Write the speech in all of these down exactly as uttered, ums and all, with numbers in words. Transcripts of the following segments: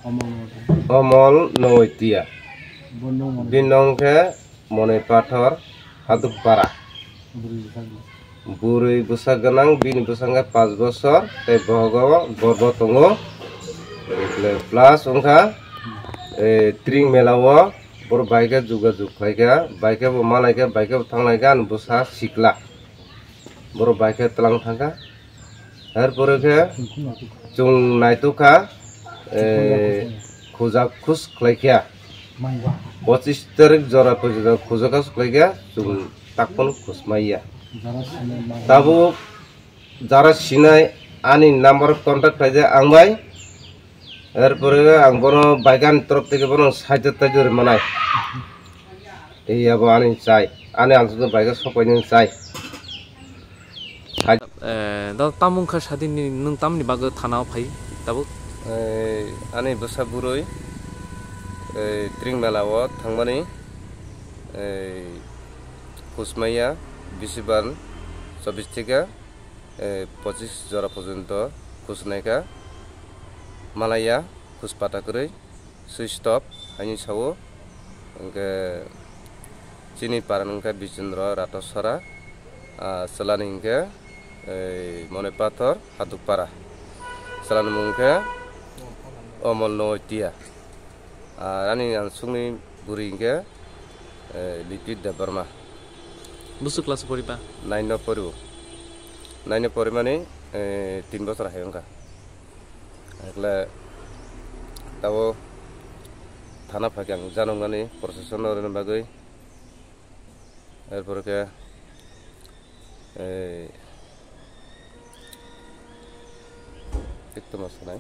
Omol Nogoitia. Bini nong khe Monoi Pathor, Hadukpara. Bwrwi bwsa gwnang, bini bwsa wngkha panch bosor, tei bohogo borbo tongo. Plus wngkha, eh, Tring Mela o borok bai khe jogajog khlaikha, bai khe bo malaikha, bai khe bo thanglaikha, ani bwsa sikla. Borok bai khe twlang thangkha. Her pore khe chwng naitukha, eh, khujak khus khlaikha. Pochis tarik jora pojito khujak khus khlaikha, chwng takphano khus maiya. Tabuk jara sinai ani number contact khlaijak ang bai. Erpore ang bono baigan torop theke bono side taijo ri manai. Tei abo ani chai. Ani ang sokno baiga sopainani chai. Side Eh, da tamung kha sadini nung tamni bagwi thana o phai tabuk? Eh, ani bwsa bwrwi, eh, Tring Mela o thangmani, eh, khus maiya bisibar chobbish theke, eh, pochis jora porjonto khus naikha. Malaiya, khus pata kwrwi, switch off, haini sao. Hwnkhe chini para wngkha Bichindra Rato Sora, ah, chwlani hwnkhe, eh, Monoi Pathor, Hadukpara. Chwlani mung khe Omol Nogoitia. Ah, ani ang sukni bwrwi hwnkhe, eh, Lipi Debbarma. Busu class o poriba? Nine o poribo. Nine o porimani, eh, tin bosor hai wngkha. Ekle tabo thana phaikhe ang janoknani procession no rwna bagwi. Erpore khe, eh, Tik toma sanai.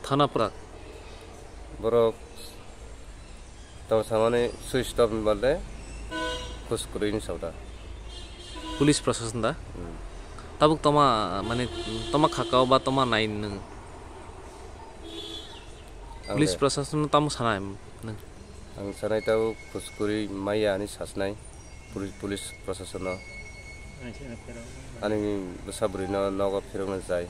Thana prak. Borok tamo samani switch off ni balde khus kwrwi ni sauda. Police proshashan da? Hmm. Tabuk toma, mane, toma khakao ba toma nai nwng? Ang Police de. Proshashan no tamo sanai nwng? Ang sanai tabuk khus kwrwi maya ani sasnai. Puri-, police proshashan no. Ani bwsa bwrwi no nogo phirokna chai.